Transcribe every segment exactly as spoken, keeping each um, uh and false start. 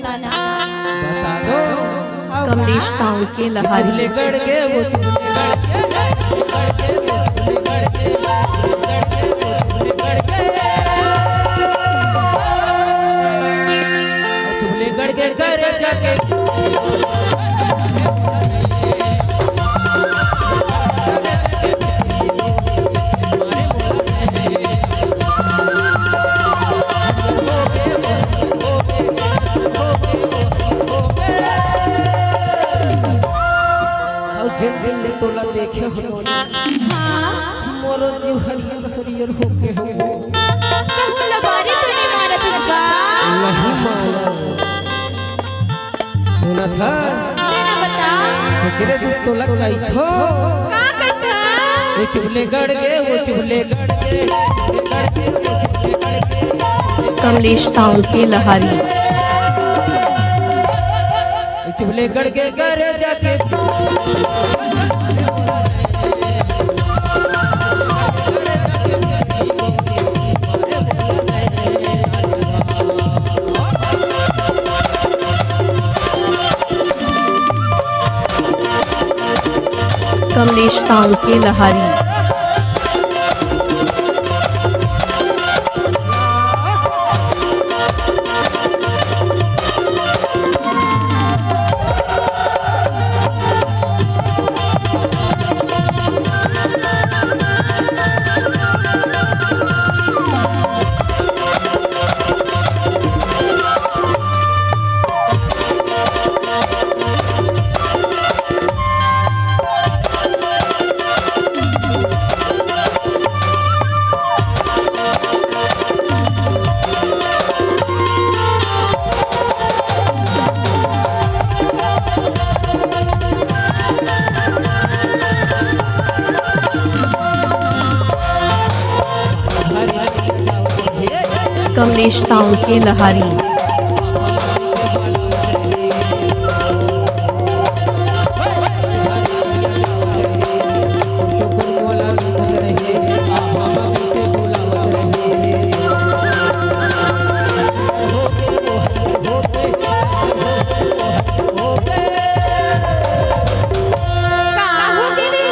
बता दो। कमलेश साउंड के लहारी। चुगलेगढ़ के वो चुगलेगढ़ के, चुगलेगढ़ के वो चुगलेगढ़ के, चुगलेगढ़ के वो चुगलेगढ़ के। चुगलेगढ़ के घर जाके अउ जेन दिन ले तोला देखे हो नोनी, हाँ। मोरो जीव हरियर हरियर होके हो। कहूँ लबारी तो नहीं मारत हस का? नहीं मारत। सुनत हस? ले ना बता। तेकरे से तोला कहिथों। का कहिथस? वो चुगलेगढ़ के, वो चुगलेगढ़ के, चुगलेगढ़ के, वो चुगलेगढ़ के। कमलेश साउंड के लहारी। चुगलेगढ़ के घर जाके कमलेश साउंड के लहारी। कमलेश साउंड के लहारी। का होगे रे?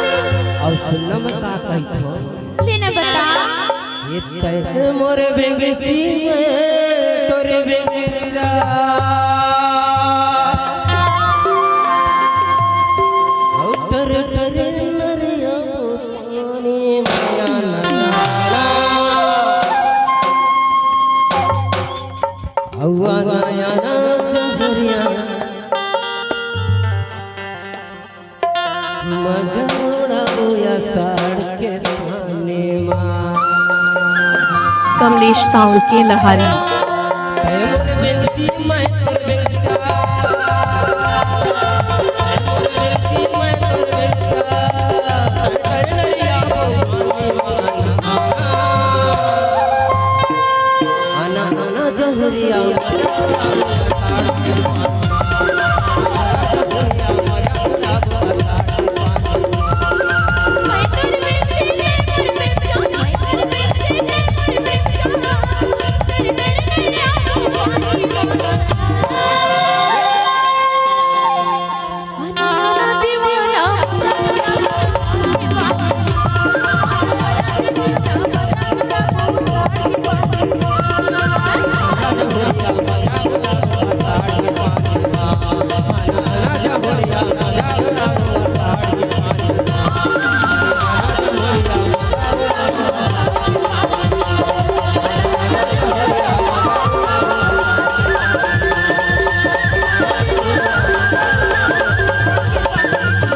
अउ सुन ना, मैं का कहिथों। ले ना बता। ए तैं मोर बेंगची, मैं तोर बेंगचा। अउ टर टर नरिया पानी माया नया। अउ नया ना जहरिया। मजा उड़ाओ या साड़ के पानी मा। कमलेश साउंड के लहारी। तैं मोर बेंगची, मैं तोर बेंगचा। तैं मोर बेंगची, मैं तोर बेंगचा। कर नरिया वो पानी मा। आना, आना जहरिया।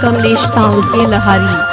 कमलेश साउंड के लहारी।